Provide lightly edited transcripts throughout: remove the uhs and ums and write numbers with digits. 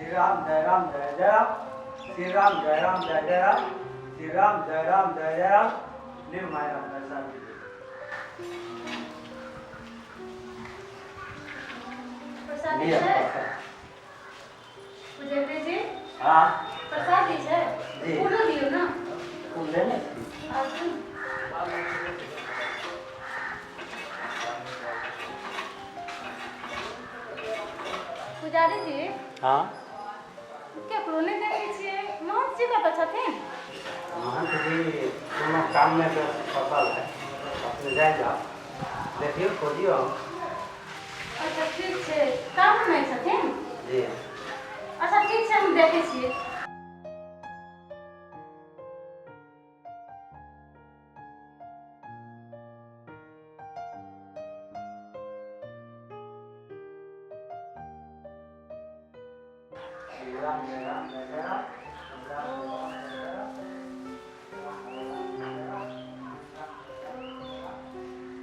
श्री राम जय राम जय जय राम, श्री राम जय राम जय जय राम, श्री राम जय राम जय जय राम। लिउ माय राम प्रसाद। प्रसाद लिअ छै प्रसाद। पुजरी जी। हाँ। प्रसाद छै। जी। फूलो दियौ ने। फूल लेने छी। आबू। पुजारी जी। हाँ। केकरो नहि देखै छियै, महंत जी कतऽ छथिन? महंत जी कोनो काममे व्यस्त फसल है, अपने जाइ जाओ, देखियौ, खोजियौ। अच्छा, ठीक छै। काम नहि छथिन? जी। अच्छा, ठीक छै, हम देखै छियै।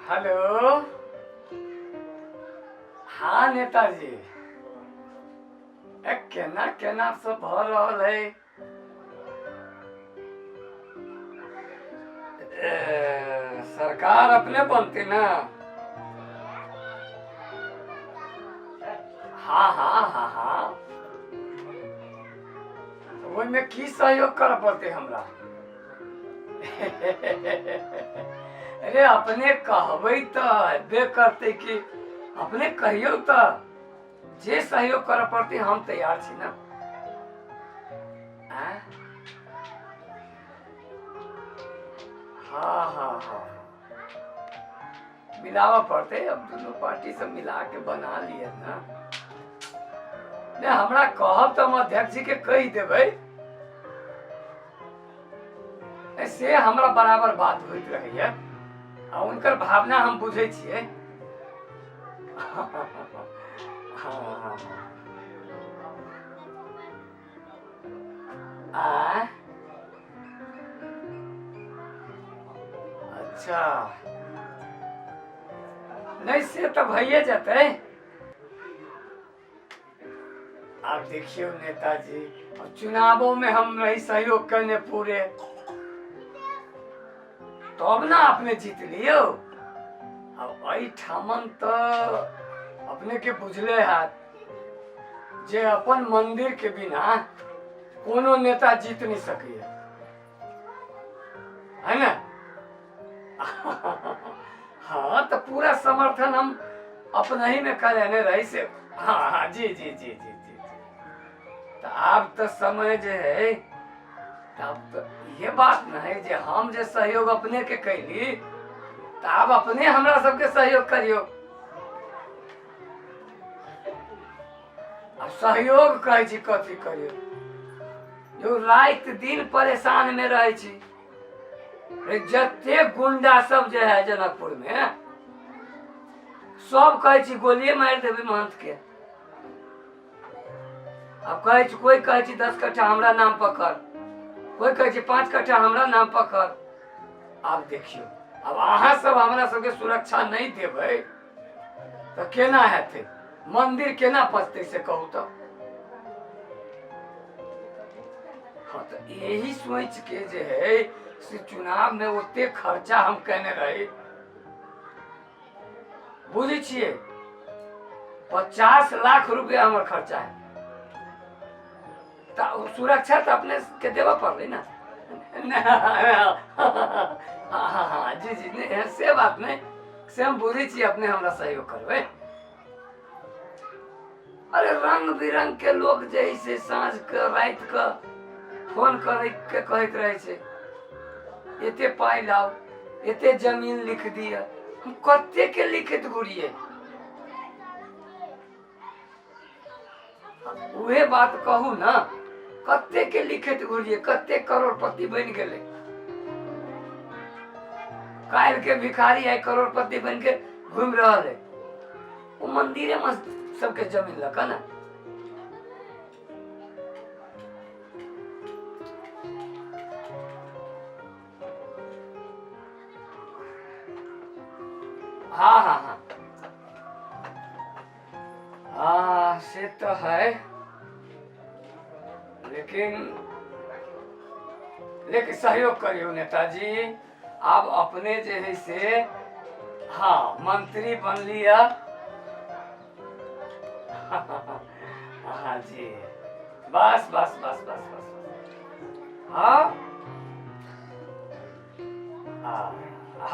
हेलो, हाँ नेताजी, ए केना केना सब भऽ रहल है? ए, सरकार अपने बनते ना? हाँ हाँ हाँ हाँ, ओहिमे की सहयोग करऽ पड़तै हमरा? अरे अपने कहबै तऽ हेबे करतै कि अपने कहियौ तऽ जे सहयोग करऽ पड़तै हम तैयार छी ना। आँय? हाँ हाँ हाँ, मिलाबऽ पड़तै। अब दुनू पार्टी सब मिला के बना लिए ना। नहीं, हमरा कहब तऽ हम अध्यक्ष जी के कहि देबै। नहीं, से हमरा बराबर बात होइत रहैया आ हुनकर भावना हम बुझै छियै। हाँ हाँ हाँ। आँय? अच्छा, नहीं, से तऽ भइए जेतै। आब देखियौ नेताजी, अब चुनावो में हम रही सहयोग करने पूरे, तब ना अपने जीत लियौ। अब एहिठामन तऽ अपने के बुझले हैत जे अपन मंदिर के बिना कोनो नेता जीत नहीं सकैया, है ना? हाँ, तो पूरा समर्थन हम अपने ही में करेने रही से। हाँ हाँ, जी जी जी जी जी जी। तो आब तो समय जे है, तब तो ये बात न है जे हम जे सहयोग अपने के कैली, तो आब अपने हमरा सबके सहयोग करियो। आब सहयोग कहै छी कथी करियो? जो राति दिन परेशान में रहै छी। रे जते गुंडा सब जे है जनकपुर में, सब कहै छी गोलिये मारि देबै महंत के। आब कहै छी, कोई कहै छी 10 कट्ठा हमरा नाम पर कर, कोई कहै छी 5 कट्ठा हमरा नाम पर कर। आब देखियौ, आब अहाँ सब हमरा सबके सुरक्षा नहि देबै तऽ केना हेतै? मंदिर केना पचतै से कहू तऽ? हाँ, तऽ यही सोच के जे है से चुनाव में ओते खर्चा हम केने रही। बुझै छियै, 50 लाख रुपया हमर खर्चा है। तऽ ओ सुरक्षा तऽ अपने के देबऽ पड़लै ने। हाँ हाँ हाँ, जी जी, नहीं, से बात नहीं, से हम बुझै छियै, अपने हमरा सहयोग करबै। अरे रंग बिरंग के लोग जे है से साँझ के राति के फोन करे के कहैत रहै छै, एते पाइ लाउ, एते जमीन लिख दिअ। हम कते के लिखैत घुरियै? उहे बात कहू ने, कते के लिखैत घुरियै? कते करोड़पति बनि गेलै? काल्हि के भिखारी आइ करोड़पति बनि के घुमि रहल है। ओ मंदिरे में सबके जमीन लऽ कऽ ने। हाँ हाँ हाँ हाँ, से तो है। लेकिन लेकिन सहयोग करियौ नेताजी। आब अपने जे है से हाँ मंत्री बनली है। हाँ जी, बस बस बस बस बस बस। हाँ हाँ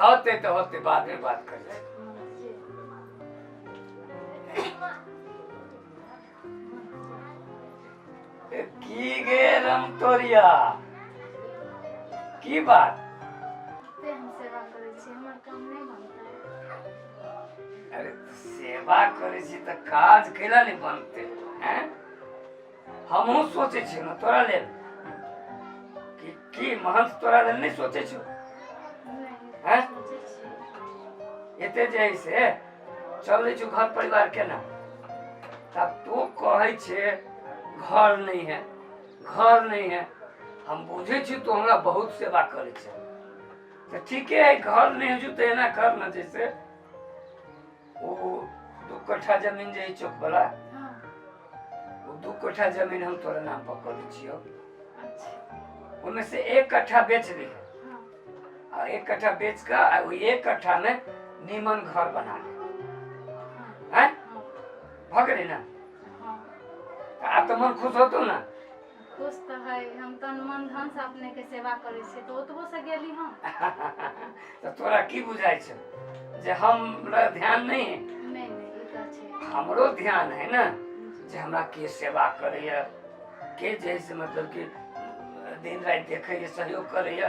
होते तो होते, बाद में बात करें। की गे रमतोरिया, की बात? ते हम सेवा करै छी, हमर काम नहि बनतै। अरे सेवा करै छी तऽ काज कैला नहि बनतै? हैं, हमहूँ सोचै छी ने तोरा लेल कि की महंत तोरा लेल नहि सोचै छौ? नहि। हैं? सोचै छी। एते जे है से चलै छौ घर परिवार केना? तब तू कहै छे घर नहीं है, घर नहीं है। हम बुझै छी तू हमरा बहुत सेवा करै छै, तऽ ठीके है। घर नहीं है तऽ एना कर न, जैसे ओ 2 कट्ठा जमीन जे है चौक वाला, ओ 2 कट्ठा जमीन हम तोरा नाम पर कऽ दै छियौ। ओहिमे से 1 कट्ठा बेच ली आ 1 कट्ठा बेच कऽ आ ओहि 1 कट्ठा में नीमन घर बना ले। हैं, भऽ गेलै ने? तऽ आब तऽ मन खुश होतौ ने? खुश तऽ है। हम तन मन धन से अपने के सेवा करै छियै, तऽ ओतबो से गेली हम? तऽ तोरा की बुझाइ छौ जे हमरा ध्यान नहीं है? नहि नहि, ई तऽ छै। हमरो ध्यान है ने जे हमरा के सेवा करैया, के जे है से मतलब कि दिन राति देखैया, सहयोग करैया।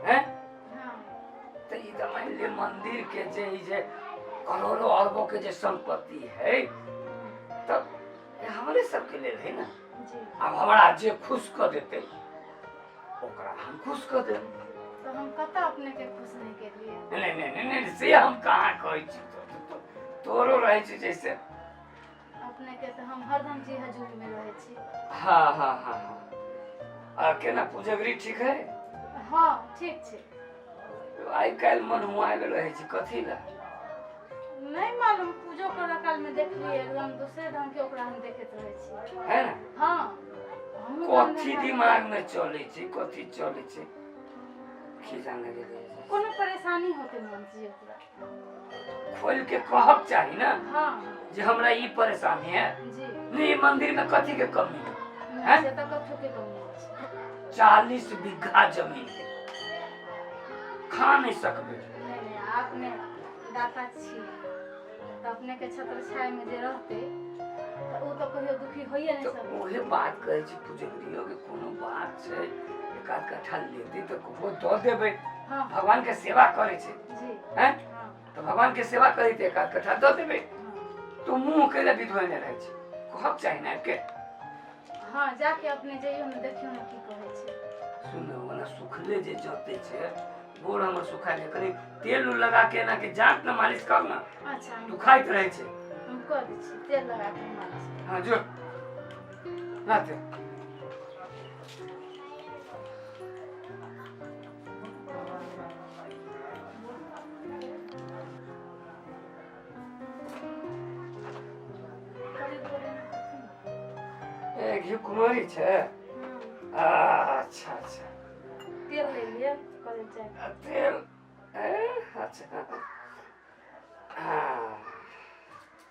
हैं? हाँ। तऽ ई तऽ मानि लिअ मंदिर के जे ई जे करोड़ों अरबों के जे संपत्ति है, तऽ ई हमरे सबके लेल है ने? जी। आब हमरा जे खुश कऽ देतै ओकरा हम खुश कऽ देब। तऽ हम कतऽ अपने के खुश नहि केलियै? नहीं नहीं नहीं नहीं, से हम कहाँ कहै छी। तोरो रहै छै जैसे अपने के तऽ हम हरदम जी हजूरी में रहै छी। हाँ हाँ हाँ हाँ, आ केना पुजगरी ठीक है? हाँ, ठीक छै। आइ काल्हि मन हुआयल रहै छै, कथी लए? नहि मालूम, पूजो करऽ काल में देखलियै एकदम दोसरे ढंग के ओकरा हम देखैत रहै छी। है ने? हाँ, हमहूँ तऽ कथी नहि। दिमाग में चलै छै, कथी चलै छै की जाने गेलियै। कोनो परेशानी होतै मन जी ओकरा। खोल के कहक चाही ने हाँ। जे हमरा ई परेशानी है। नहीं, मंदिर में कथी के कमी है? नहि। हैं? से तऽ कथू के कमी नहि छै। 40 बीघा जमीन है, खा नहीं सकबे। नहि नहि, अपने दाता छी तऽ अपने के छत्र छाया में जे रहतै तऽ ओ तऽ कहियो दुखी होइए नहि तऽ सकै। उहे बात कहै छी पुजगरियो के, कोनो बात छै एक आध कट्ठा लेतै तऽ ककरो दऽ देबै। भगवान के सेवा करै छै। हैं? हाँ। तऽ भगवान के सेवा करै तऽ एक आध कट्ठा दऽ देबै। तू मुँह कैला विधवेने रहै छै? कहक चाही ने आबिके। हाँ, जाके अपने जइयो ने, देखियौ ने की कहै छै। सुन, ओना सुखले जे जते छै, गोड़ हमर सुखा गेल, कनि तेल उल लगा के एना के जाँत ने मालिश कर ने। अच्छा, हम दुखाइत रहै छै। हम कऽ दै छी, तेल लगा के मालिश। हाँ, जो ला तेल। करी गोड़ एना करथिन। ए, घी कुमारी छै? हाँ। अच्छा अच्छा। तेल ले लिअ, करै जाय। आ, तेल ए, अच्छा, हाँ।